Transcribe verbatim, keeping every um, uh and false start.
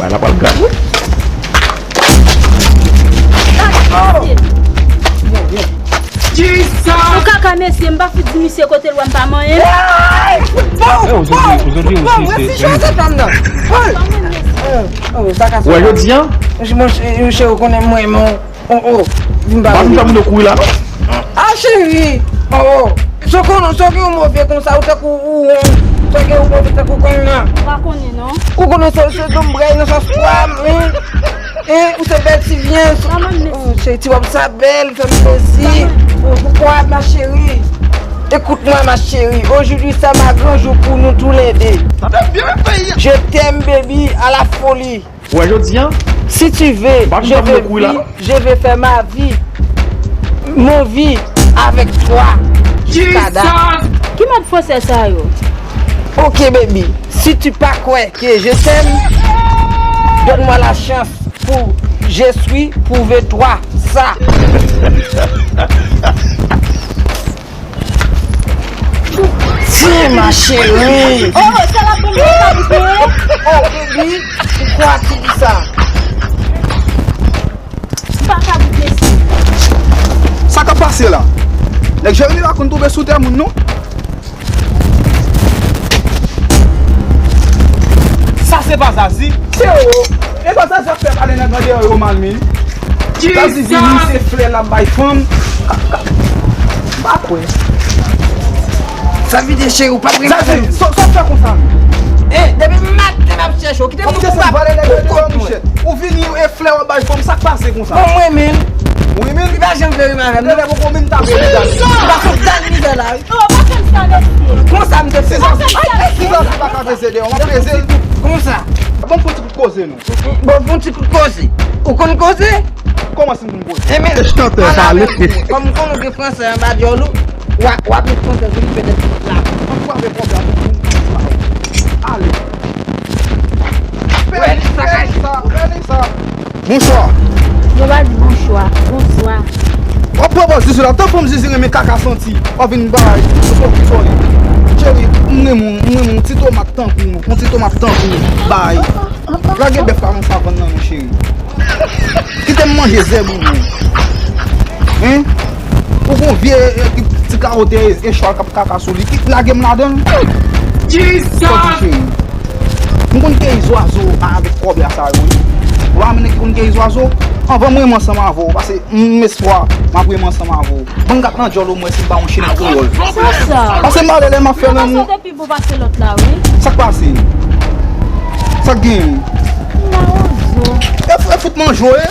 Bay la pral grav wi. Ou kaka mesye, m pa fout di misye kote l wè m pa manyen. Bon, bon, bon, refije w se fanm nan. Bon. Oh, oh, sa ka sou. Wè jodi an? Monchè, monchè, ou konnen mwen, mon. Oh, oh, vin ba mwen. Pa vin ba mwen kouri la non. Ah, cheri. Oh, oh. Sou konnen, sou gen yon move konsa, ou tankou ou won. Sou gen yon move tankou kong nan. Ou pa konnen non. Ou konnen se se donm bray nan sans kwa, hein? Hein, ou se bèl ti vyen. Oh, cheri, ti wòb sa bèl, fè m plezi. Oh, poukwa, ma chérie? Écoute-moi, ma chérie. Aujourd'hui, c'est un grand jour pour nous tous les deux. Je t'aime, baby, à la folie. Ou wè jodi an? Si tu veux, je vais vivre, je vais faire ma vie. Mon vie avec toi. Jusqu'à date. Ki mòd fransè sa yo? Ok, baby. Si tu pas croire que je t'aime, donne-moi la chance pour je suis prouver toi ça. Tiens, ma chérie. Oh, oh, sa la bon, mwen pa bouke. Oh, baby, poukwa ti di sa? M pa ka bouke si. Sa k ap pase la? Nèg Jeremi pa konn tonbe sou tè moun non. Sa se pa Zazi? Se ou. E pa Zazi ap fè pale nèg andeyò yo mal menm. Zazi vini se flè l ap bay fanm. M pa kwè. Sa vide cheri ou pa renmen. Zazi, sa w fè konsa menm? E, depi maten m ap chèche w, kite m pou kont mwen. Ou vini e flè w ap bay fanm, sa k pase konsa? Bon, mwen menm. Ou menm? Li pa janm vle renmen avè m non. Lè poko menm ta vle renmen avè m. Ou pa konn tan mizè la wi. Oh, pa fè m sa mesye. Konsa m te fè. Pa fè m sa mesye. Si Zazi pa ka peze deyò, m ap peze l. Konsa. Ban m fè yon ti kout koze non. Bon, fè yon ti kout koze. Ou konn koze? Kòman si m konn koze? Enben, pale avè m. Kòm m konnen w gen fransè anba dyòl ou, w ap met fransè sou li petèt li la. Mwen frape kòb la pou m ale. Fè li sa, fè li sa. Bonswa. Yo pa di bonswa, bonswa. W ap pran pòz Zizi la, tan fanm Zizi renmen kaka santi. W ap vin bay, w ap sòti sòli. Cheri, m renmen w, m renmen w, ti tomat tankou, yon ti tomat tankou, bay. Lage bèf la nan savann nan non cheri. Kite m manje zèb ou non. Hein? Ou gon vye ti kawote e chwal k ap kaka sou li. Kit lage m ladan l. Jesus! M konn keyi zwazo avèk kòb la sa yo wi. Ou pa menm ki konn keyi zwazo? Anvan m renmen ansanm avè w, paske m espwa m ap renmen ansanm avè w. Ban m gad nan djòl ou m wè si m pa yon chenèt kreyòl. Sa sa? Paske m pale lè m ap fè lanmou. Pi bon pase lòt la wi. Sa k pase? Sa k genyen? Mawozo. E fout manje w e?